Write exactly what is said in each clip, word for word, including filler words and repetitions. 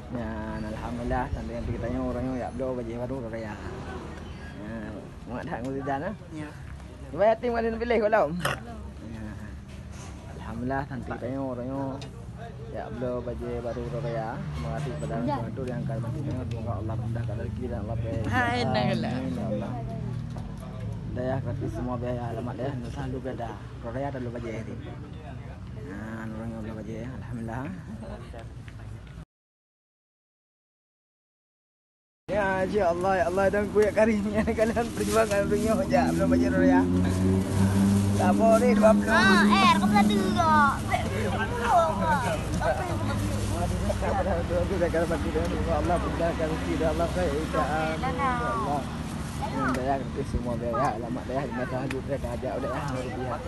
Nyan, alhamdulillah, santri-santri geutanyoe uroe nyoe jak bloe bajèe barô uroe raya. Nyan, semangat that ngon Zidan, ah? Ya. Cuba yatim kan piléh golom. Ya. Alhamdulillah, santri geutanyoe uroe nyoe jak bloe bajèe barô uroe raya. Terima kasih kepada orang tua nyang ka bantu geutanyoe. Semoga Allah mudahkan rezeki dan Allah beri. Amin, ya Allah. Dayah gratis semua biaya, alamat dayah Nusa Lubeda. Uroe raya tabloe bajèe tadi. Nah, uroe nyoe bloe bajèe, alhamdulillah. Ya, ya Allah, ya Allah, dan kuya karim ya, kalian perjuangan uroe nyoe jak bloe bajèe uroe raya. Saboh ni dua puluh. Ah, eh, rekam satu juga. Aku dah kata mati dengan Allah, mudahkan rezeki dan Allah, saya insya Allah. Yang dayah gratis semua biaya, alamat dayah di masa hajat, mereka hajat udah ah, rupiah.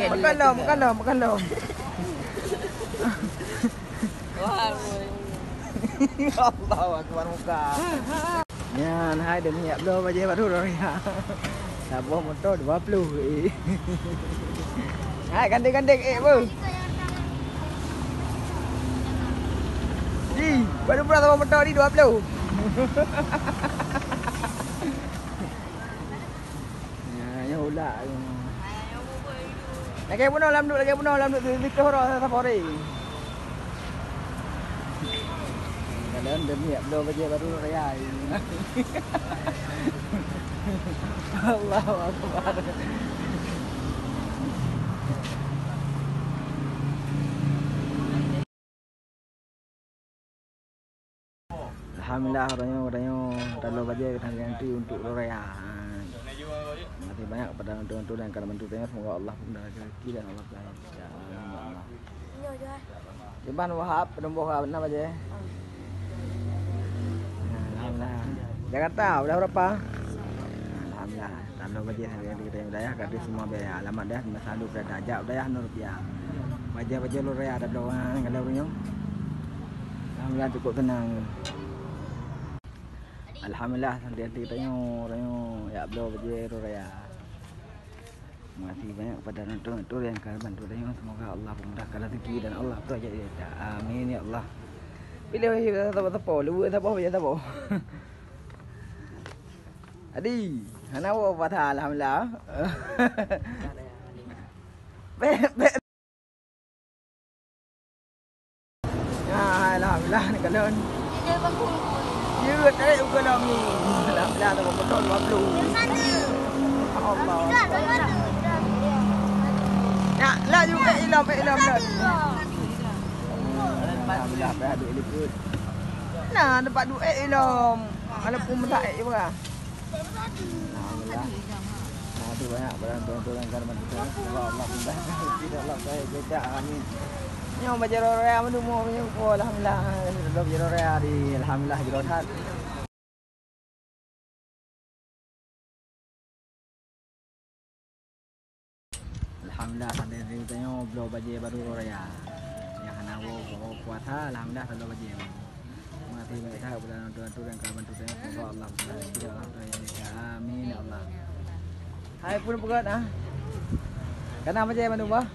Makan dong, makan dong, makan dong. Allahu Akbar muka. Nyan, hai demi jak bloe bajèe barô uroe raya. Saboh moto dua puluh. Eh. Hai gandeng-gandeng eh beuh. Di, baru pula saboh moto di dua puluh. Ya, ya ulah. Lagèe bunoe lam duek, lagèe bunoe lam duek, siplôh droe saboh hari. Kadang demi jak bloe bajèe barô raya. Allahu Akbar. Alhamdulillah, uroe nyoe, uroe nyoe tabloe bajèe geutanyoe untuk uroe raya. Terima kasih banyak kepada orang tua yang ka bantu geutanyoe. Semoga Allah mudahkan rezeki dan Allah beri. Ya Allah. Iban Wahab, penumbôh Wahab, na bajèe? Alhamdulillah. Jakarta, udah berapa? Alhamdulillah. Tabloe bajèe, santri-santri geutanyoe dayah, gratis semua biaya. Alamat dayah di masa hajat, jak dayah nol rupiah. Bajèe-bajèe uroe raya tabloe, ah, kalau uroe nyoe. Alhamdulillah, cukup tenang. Alhamdulillah, santri-santri geutanyoe uroe nyoe jak bloe bajèe uroe raya. Terima kasih banyak kepada orang tua yang ka bantu geutanyoe. Semoga Allah memudahkan rezeki dan Allah percaya kita. Amin ya Allah. Bila sapo-sapo, luwue sapo, bila sapo. Adi, hana woe patah, alhamdulillah. Bèk, bèk. Ya, alhamdulillah, ni kalon. Dia bagus. Dia tarik bukan lagi. Alhamdulillah, tak betul dua puluh. Yang sana. Allah. Tidak, yang mana? Nak, lah juga ilom, ilom, ilom. Satu. Alhamdulillah, payah duit liput. Nah, tempat duit ilom. Walaupun tak eh, berah. Alhamdulillah. Terima kasih banyak kepada tuan-tuan yang kami bantu. Semoga Allah mudahkan rezeki dan Allah saya jejak. Amin. Nyoe bajèe uroe raya meundumoe meunyoe ko, alhamdulillah. Bajèe uroe raya di, alhamdulillah, jroh that. Alhamdulillah, sampai hari tanyoe bloe bajèe barô uroe raya. Nyang hana woe, woe puasa, alhamdulillah, tabloe bajèe. Terima kasih banyak sangat kepada orang tua yang ka bantu saya. Semoga Allah mudahkan rezeki dan Allah beri. Amin ya Allah. Hai pun peugah ah. Kana bajèe mandum bah?